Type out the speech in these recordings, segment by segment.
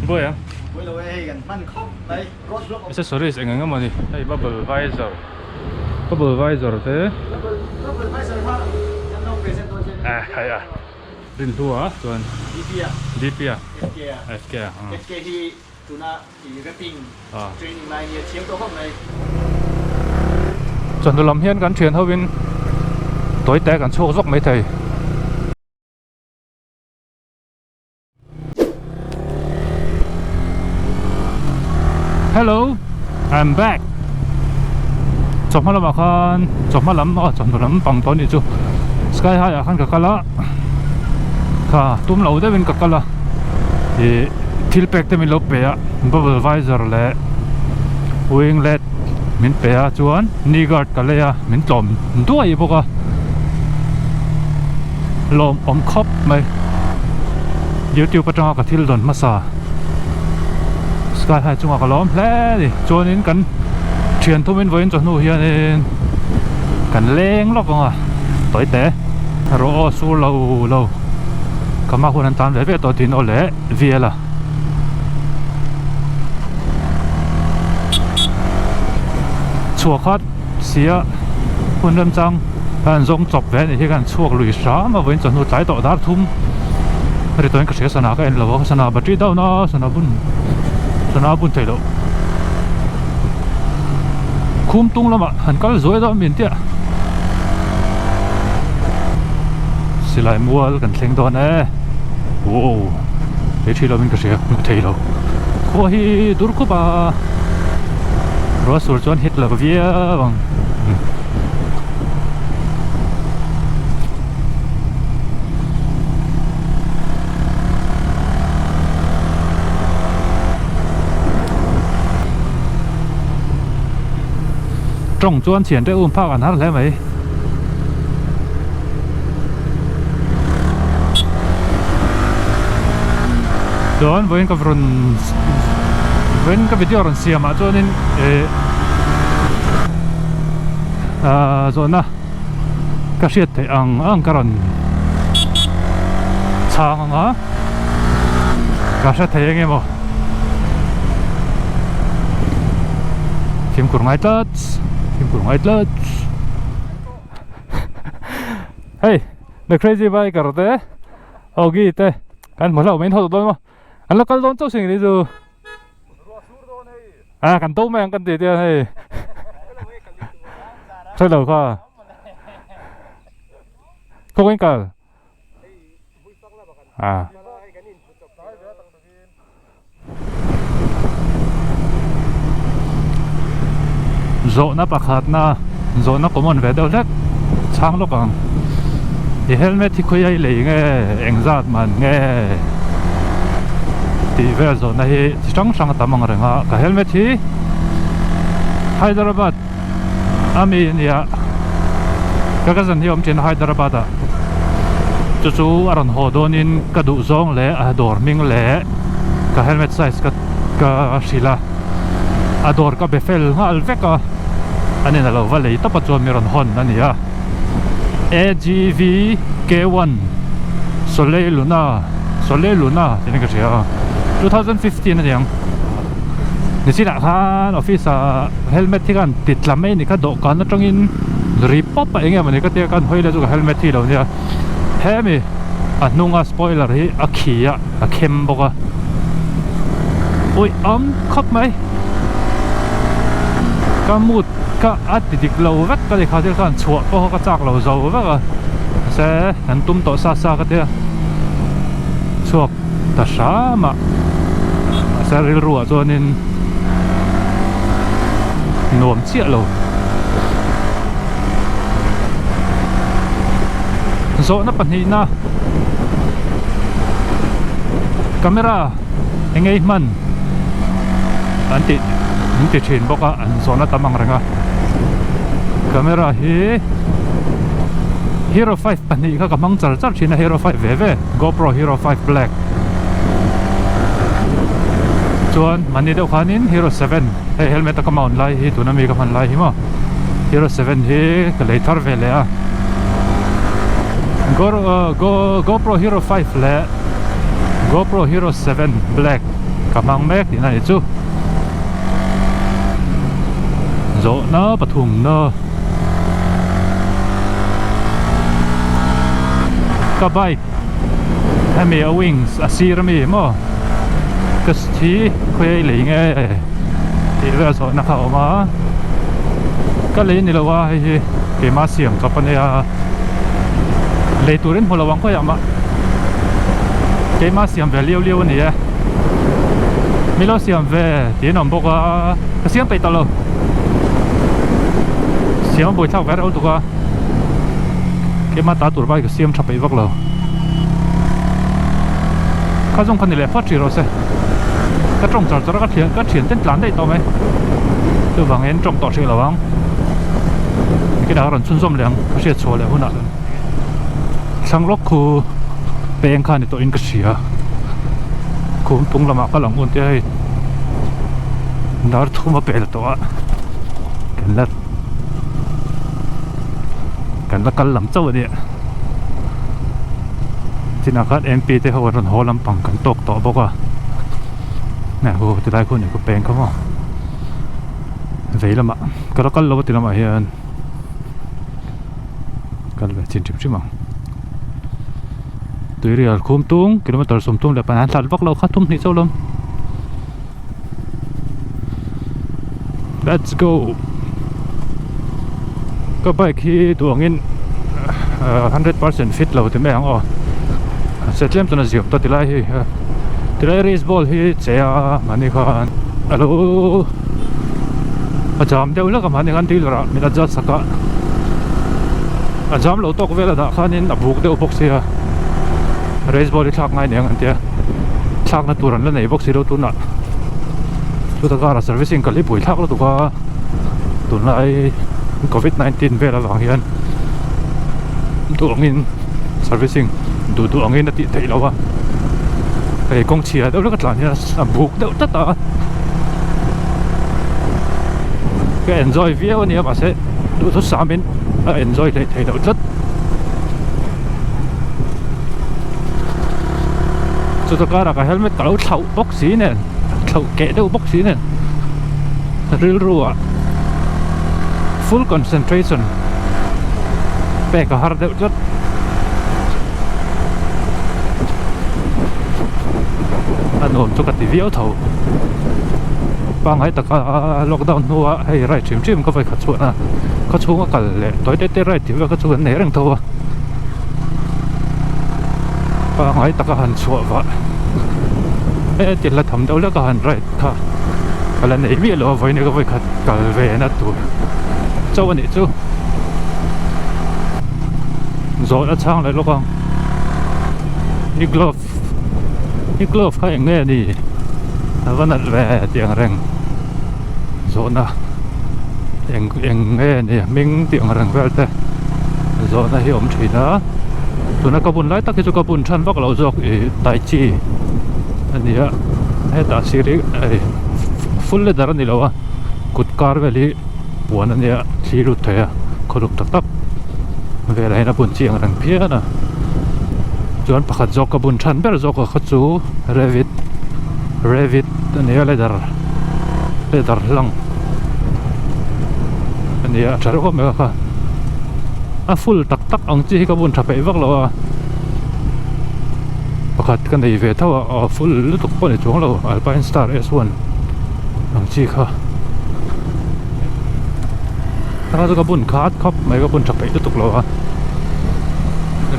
Buai ang. Buai lo e hei kan hman khawp mai road block. Accessories eng eng emaw ni hei bubble visor bubble visor te. Bubble visor kha kan lo present dawn che. Eh khai a rin hlu a chuan. DP a. DP a. FK a. FK a. FK hi tuna i rapping training lai nia thiam tawh khawp mai. Chawhnu lam hian kan thian ho in tawi te kan chhuak zawk mai thei. Hello I'm back chawhma lamah khan chawhma lam aw chawhnu lam pang tawh a nih chu sky high ah khan ka kal a kha tum lo deuhin ka kal a ih thil pek te min lo pe a bubble visor leh winglet min pe a chuan knee guard ka lei a min tlawm duai bawk a lawmawm khawp mai youtube atanga ka thil dawn hmasa sky high chungah ka lawm hle a ni chuanin kan thian thumin vawiin chawhnu hianin kan leng lawk ang a tawi te rawh aw sur lo lo ka hma hun an tan ve ve tawh tiin aw leh vel a. Chhuah khat sia hun remchang a han zawng chawp ve a nih hi khan chhuak lui hram a vawiin chawhnu tlai tawh dar thum a ri tawhin ka hria sana ka en lo a sana battery down a sana bun sana bun theih loh khum tung lamah han kal zuai dawn min tia silai mual kan thleng dawn e wow he thi lovin ka hria hmuh thei lo khua hi dur khup a ruah sur chuan hit lo viau ang. Tawng chuan thian te um phak an har hle mai. Chuan vawiin ka rawn vawiin ka video rawn siam ah chuanin eh ah zawhna ka hriat theih ang ang ka rawn chhang ang a ka hre thei eng emaw fimkhur ngai tlat fimkhur ngai tlat hei the crazy biker te Augie te kan hmu hlauh mai in haw dawn maw an la kal dawn chauh sin ni chu. A kan to mai ang kan ti tia hei hre lo kha kawng in kal a zawhna pakhatna zawhna common ve deuh hlek chhang lawk ang i helmet hi khawi a i lei nge engzat man nge tih vel zawhna hi chi hrang hrang a tam ang reng a ka helmet hi Hyderabad a mi a nia ka cousin hi a awm thin a Hyderabad ah chu chu a rawn haw dawnin ka duh zawng leh a dawr hming leh ka helmet size ka ka hrilh a a dawr ka be fel nghal vek a an in alo va lei tawp a chuan mi rawn hawn a ni a AGV K1 Soleil Luna Soleil Luna tiin ka hria a 2015 a ni ang nichinah khan office ah helmet hi khan ti tla mai a ni kha dawhkan atangin ri pawp a eng emaw ni ka tia khan hawi leh chu ka helmet hi lo nia hemi a hnunga spoiler hi a khi a a khem bawk a ui am khawp mai ka mood ka a ti dik lo vek ka ni kha thil khan chhuah pawh ka chak lo zo vek a mahse an tum tawh sa sa ka tia chhuak ta hram a mahse rilru ah chuanin nuam chiah lo zawhna pahnihna camera eng ei hman an tih an ti thin bawk a an zawhna tam ang reng a camera hi hero 5 pahnih kha ka hmang char char thin a hero 5 ve ve gopro hero 5 black chuan mahni deuh khanin hero 7 hei helmet a ka mount lai hi tuna mi ka hman lai hi maw hero 7 hi ka lei thar ve leh a gopro hero 5 leh gopro hero 7 black. Ka hmang mek tihna a nih chu. Zawhna pathumna ka bike hemi a wings a sir ami maw ka thi khawi a i lei nge tih vel zawhna kha a awm a ka lei ni lo a hei hi keimah siam chawp a nia lei turin hmu lo ang khawiah mah keimah siam ve liau liau a ni e mi lo siam ve tih an awm bawk a ka siam peih ta lo siam a buaithlak ve reuh lutuk a keimah ta tur bak hi ka siam tha peih vak lo kha zawng kha ni leh phawt hrih rawh se ka tawng char char a ka thian ka thian ten tlan daih tawh mai chuvangin tawng tawh hrih lo ang nikinah ka rawn chhunzawm leh ang ka hriat chhuah leh hunah thlang lawk khu peng kha ni tawhin ka hria khum tung lamah ka lang un te hei dar thum a pel tawh a kan la kan la kal lam chauh a nia chinah khan M_P te ho an rawn haw lampang kan tawk tawh bawk a nge hu tilai khu ni khu peng kha maw vei lamah ka la kal lo a ti lamah hian kal ve chin hrim hrim ang tuirial khum tung kilometer sawmthum leh pahnih an hlat vak lo kha thum hnih chauh lawm let's go ka bike hi duangin 100% fit lo ti mai ang aw se tlem chuan a ziam ta tilai hi tilai race ball hi che a mahni khan alo a jam deuh hlek a mahni khan dealer ah min adjust sak a a jam lo tawk vel a dah khanin a buk deuh bawk sia race ball hi thlak ngai aniang an tia thlakna tur an la nei bawk si lo tunah chuta karah servicing ka lipui thlak lutuk a tunlai covid 19 vel avang hian duh angin servicing duh duh angin a tih theih loh a hei kawng chhia deuh hlek a tlan hian a buk deuh tlat a ka enjoy viau a nia mahse duhthusam in a enjoy hleih theih loh tlat. Chuta karah ka helmet ka lo thlauh bawk si nen thlauh keh deuh bawk si nen rilru ah full concentration pek a har deuh tlat a nuam chu ka ti viau tho pangngai taka lockdown hnua hei ride hrim hrim ka vawikhat chhuah na khaw chhunga kal leh tawi te te ride tih vel kha chu kan nei reng tho a. Pangngai taka han chhuah vah e ti hla tham deuh hlek a han ride kha ka la nei miah lo a vawiin ka vawikhat kal ve na tur chauh a nih chu zawh a chhang leh lawk ang i glove i glove kha eng nge a ni a va nalh ve tih ang reng zawhna eng eng nge a ni hming tih ang reng vel te zawhna hi a awm thin a. Tuna ka bun lai tak hi chu ka bun than vak loh zawk ih tai chi a ni a hetah sir hi hei full leather a ni lo a kut kar vel hi puan a nia thli lut thei a khawluk tak tak velah hian a bun chiang reng phian a chuan pakhat zawk ka bun than ber zawk a kha chu revit revit a ni a leather leather hlang a ni a a tha reuh khawp mai a kha. A full tak tak ang chi hi ka bun tha peih vak lo a pakhat ka nei ve tho a aw full lutuk pawh ni chuang lo alpine star S1 ang chi kha taka chu ka bun khat khawp mai ka bun tha peih lutuk lo a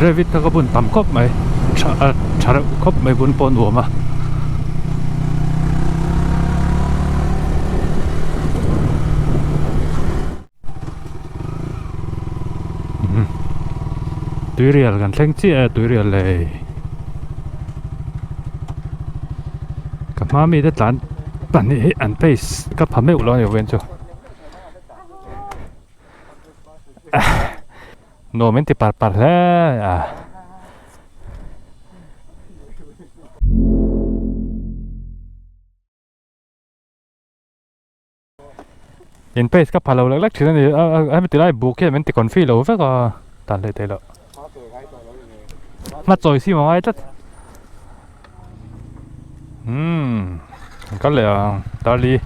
revit kha ka bun tam khawp mai tha tha reuh khawp mai bun pawh nuam a. Tuirial kan thleng chiah e tuirial lei ka hma mi te tlan pahnih hi an pace ka pha meuh lo a ni vawiin chu nuam in ti par par hle a. In pace ka pha lo lek lek thin a ni a hemi ti lai buk hian min ti confi lo vek a tan hlei thei loh hma chawi sim a ngai tlat umm. Kal leh ang Darli.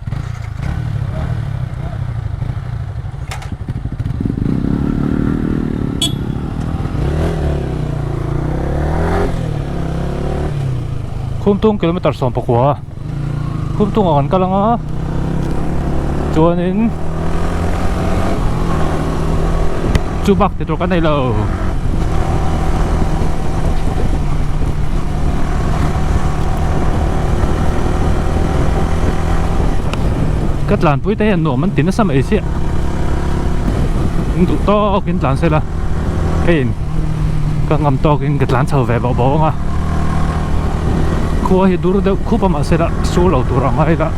Khumtung kilometer 19 Khumtung ah kan kal anga chuanin chu bak ti tur kan nei lo. Ka tlanpui te hian nuam an ti nasa mai chiah in duh tawk in tlan sela hei ka ngam tawk in ka tlan chho ve bawk bawk ang a khua hi dur deuh khup a mahse la su lo tur ang a ila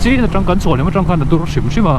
chin atang kan chhuah lem atang khan a dur hrim hrim a.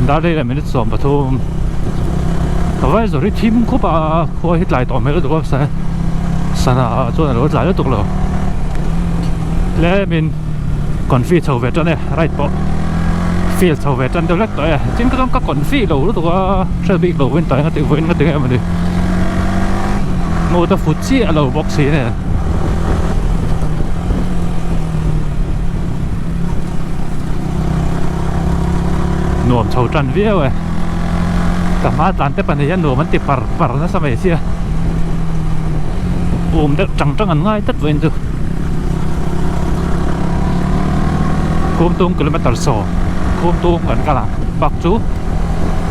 Dar leh minute 13 ka vai zawr hi thim khup a khua hi tlai tawh hmel lutuk a sana ah chuan a lo tlai lutuk lo tlemin confi chho ve tan e right pawh field chho ve tan deuh hlek tawh e tin ka chuan ka confi lo lutuk a hre bik lo vin taing a tih vawiin ka ti em a ni mood a fut chiah lo bawk si nen. Nuam chho tan viau e ka hma tlan te pahnih hian nuam an ti par par nasa mai sia um deuh tang tang an ngai tlat vawiin chu Khumtung kilometer 10 Khumtung kan kal a bak chu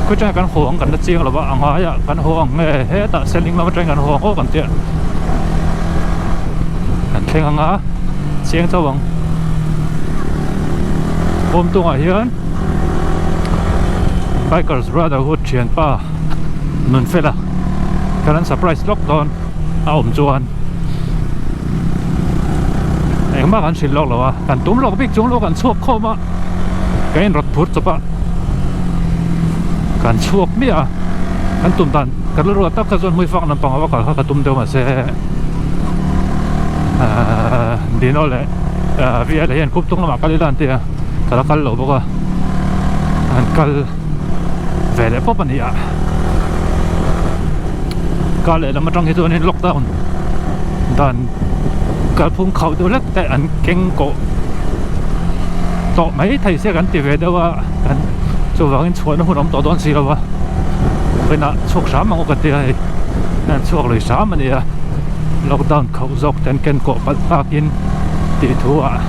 khawi tangah kan haw ang kan la chiang lo va a ngaiah kan haw ang nge hetah seling lam atangin kan haw ang aw kan tia kan thleng ang a chiang chauh ang Khumtungah hian Bikers Brotherhood thianpa Nunfela khan an surprise lawk dawn a awm chuan engmah kan hrilh lawk lo a kan tum lawk bik chung lawk kan chhuak khawm a kan inrawt phur chawp a kan chhuak miah a kan tum dan ka rilru ah tak kha chuan hmuifang lampang a va kal kha ka tum deuh mahse ahh Dino leh VL hian Khuptung lamah kal ila an ti a ka la kal lo bawk a an kal ve leh pawp a ni a kar leh lam atang hi chuanin lockdown dan kalphung khauh deuh hlek te an keng kawh tawh mai thei se kan ti ve deuh a kan chuvangin chhuahna hun a awm tawh dawn si lo va vawiinah chhuak hram ang aw ka ti a hei an chhuak lui hram a ni a lockdown khauh zawk te an ken kawh palh takin tih thu ah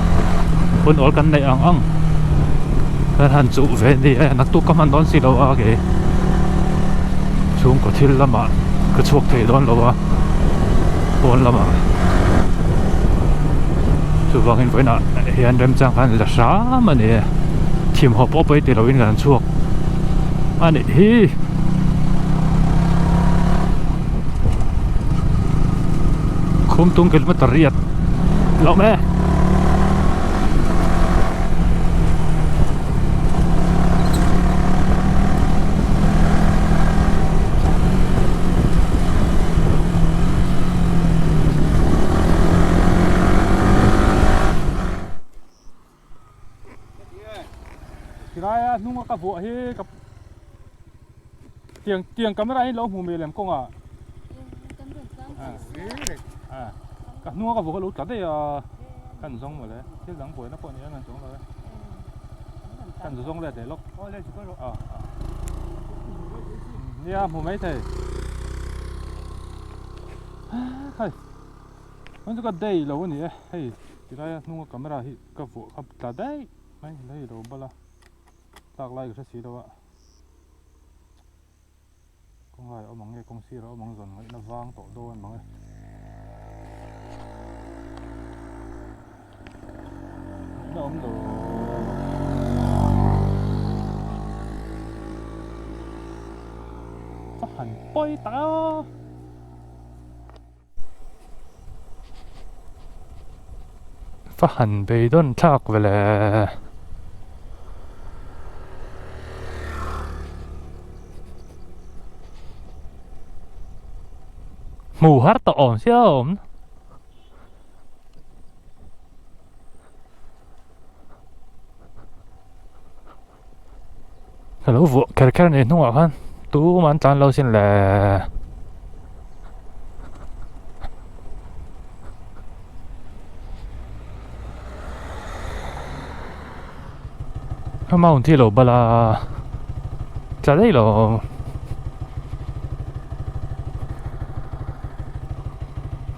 hun awl kan neih ang ang kan han chuh ve a ni a naktuk ka hman dawn si lo a kei. Chhungkaw thil lamah ka chhuak thei dawn lo a pawn lamah chuvangin vawiinah hian remchang khan la hram a ni e thimhaw pawh pawi ti loin kan chhuak a nih hi. Khumtung kilometer riat loh mai e. Tilaia hnunga ka vuah hi ka tiang tiang camera hi lo hmu mai lem kawnga ka hnunga ka vuah kha lo tla daih a. Kan zawng mawle thil dang buaina pawh ni ang an chuang lo e kan zu zawng let leh lawk ah nia hmu mai thei khai an chu ka day lo ani e hei tilai a hnunga camera hi ka vuah kha tla daih mai hei lo bala tlak lai ka hre si lo a Kawng lai a awm ang nge kawng sir a awm ang zawn ngaihna vang tawh dawn mang e. Ngaihna awm lo. Han pawi tak a. Va han beidawn thlak ve le. Hmu har tawh awm sia awm. Ka lo vuah kher kher a ni hnungah khan tumah an tlan lo sin le. A mount hi lo bal a tla daih lo.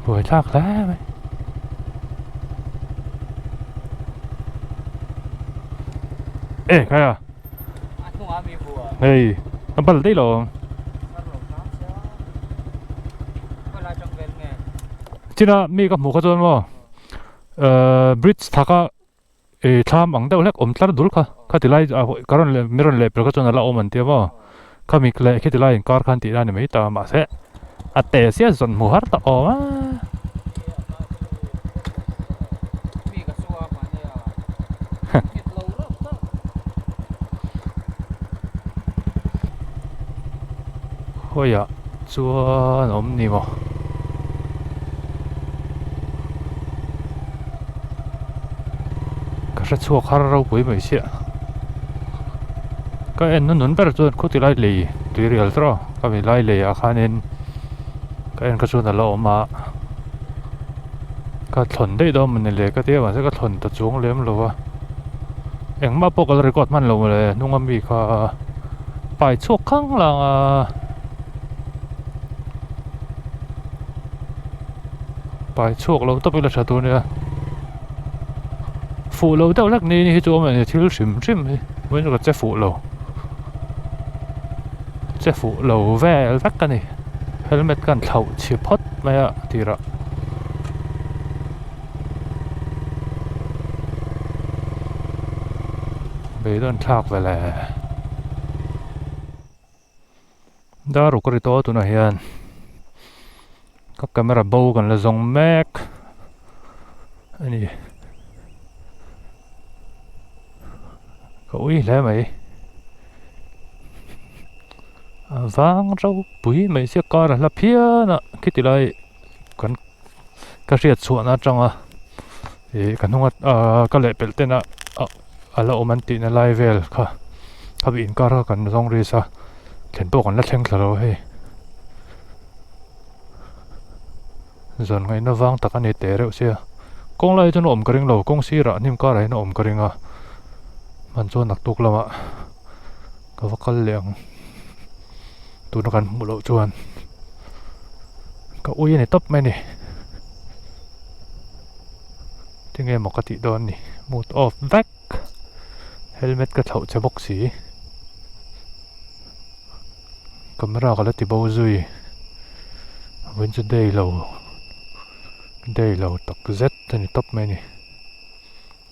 Buaithlak hle mai. E khai a. Hei a bal daih lo. China mi ka hmuh kha chuan maw bridge thaka Ih thlam ang deuh hlek awm tlar dul kha khati lai ka rawn leh mi rawn leh pel kha chuan a la awm an tia maw khami leh khiti lai inkar khan tih na a ni mai ta mahse a te sia zawn hmu har tak awm a. Khawiah chuan a awm ni maw? Ka hre chhuak har ropui mai chiah. Ka en nun ber chuan khuti lai lei tui rial tawh ka mi lai lei ah khanin ka en kha chuan a la awm a ka thlawn daih dawn mawni le ka tia mahse ka thlawn ta chuang lem lo a engmah pawh ka la record hman lo mawle hnung ami kha pai chhuak khang lang a. Pai chhuak lo tawp ila tha tur nia fuh lo deuh hlek ni hi chu awm em ni thil hrim hrim hi vawiin chu ka che fuh lo che fuh lo vel vek a ni helmet khan thlauh chhi phawt mai a tirah. Beidawn thlak ve le. Dar ruk a ri tawh a tunah hian ka camera bo kan la zawng mek a ni ka ui hle mai a vang ropui mai sia kar a hla phian a khiti lai kan ka hriat chhuahna atanga ih ka hnunga ahh ka lehpelh tena a la awm an tihna lai vel kha kha inkar kha kan zawng ris a thlen pawh kan la thleng thla lo hei zan ngaihna vang tak a ni teh reuh sia kawng lai chuan a awm ka ring lo kawng sirah hnim karah hian a awm ka ring a hman chuan naktuk lamah ka va kal leh ang tuna kan hmuh loh chuan ka ui a ni tawp mai a ni. Tinge maw ka tih dawn ni mood off vek helmet ka thlauh che bawk si camera ka la ti bo zui vawiin chu day lo day lo tak zet a ni tawp mai a ni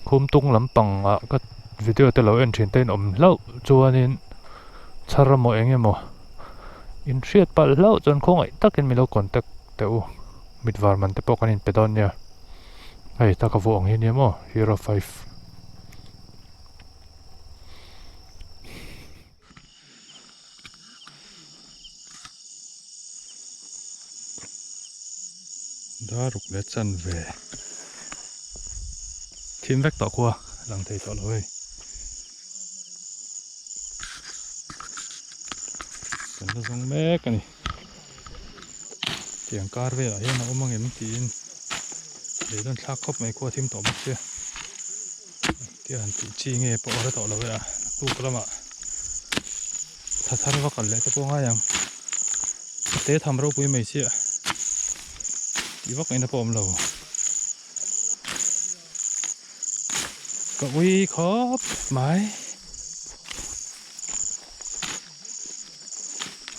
khum tung lampang ah ka video te lo en thin te in awm hlauh chuanin chhar emaw eng emaw in hriat palh hlauh chuan khawngaih takin min lo contact teh u. Mit var man te pawh kan inpe dawn nia. Hei ta ka vuah ang hi nia maw Hero 5. Dar ruk leh chan ve. Thim vek tawh khua lang thei tawh lo hei. Kan la zawng mek a ni. Tiang kar velah hian a awm ang em tiin leidawn thlak khawp mai khua thim tawh bawk sia tia han tih chi nge pawh a hre tawh lo e a tuk lamah tha thar va kal leh te pawh a ngai ang te tham ropui mai chiah tih vak ngaihna pawh a awm lo ka ui khawp mai.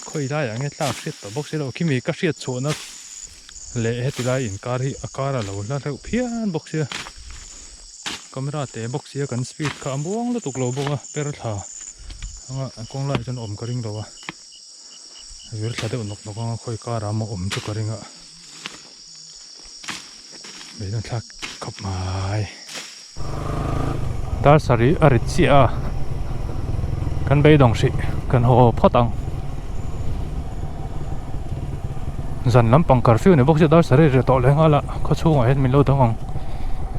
Khawi laiah nge tlak hriat tawh bawk si lo khimi ka hriat chhuahna leh heti lai inkar hi a kar a lo hla hleuh phian bawk sia camera te bawk sia kan speed kha a muang lutuk lo bawk a per thla anga kawng laiah chuan awm ka ring lo a. Vir thla deuh nawk nawk anga khawi kar ah maw awm chu ka ring a beidawng thlak khawp mai. Dar sarih a rit chiah a kan beidawng hrih kan haw phawt ang zan lampang curfew ni bawk sia dar sarih ri tawh leh nghal a khaw chhungah hian min lo dang ang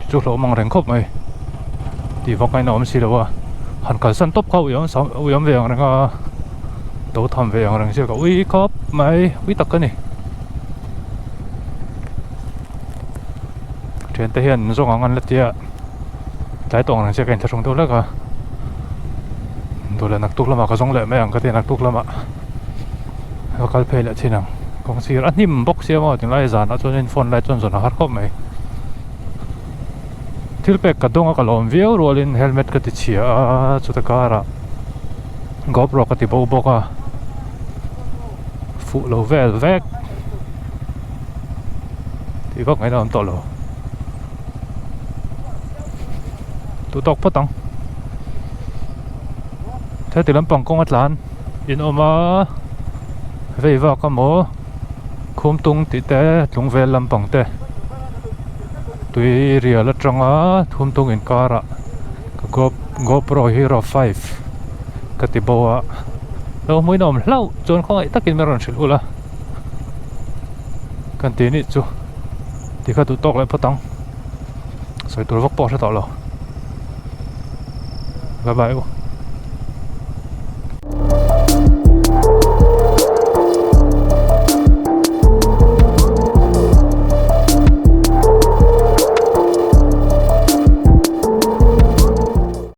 chu hlauh mang reng khawp mai tih vak ngaihna awm si lo a han kalsan tawp kha ui awm ve ang reng a. To tham ve ang reng sia ka ui khawp mai ui tak ka ni thian te hian zawng ang an la tia tlai tawng reng sia ka inthlahrung deuh hlek a duh leh naktuk lamah ka zawng leh mai ang ka ti naktuk lamah ka kal phei leh thin ang kawng sir a hnim bawk sia maw tunlai zanah chuanin phone lai chuan zawn a har khawp mai thil pek ka dawng a ka lawm viau rualin helmet ka ti chhia a chuta karah GoPro ka ti bo bawk a fuh lo vel vek tih vak ngaihna awm tawh lo duh tawk phawt ang heti lampang kawng a tlan in awm a vei vak emaw khumtung tih te tlung vel lampang te tui rial atanga khumtung inkarah. Ka GoPro Hero 5 ka ti bo a lo hmuin a awm hlauh chuan khawngaih takin min rawn hrilh ula kan ti nih chu ti kha duh tawk leh phawt ang sawi tur vak pawh a hre tawh lo bye bye u.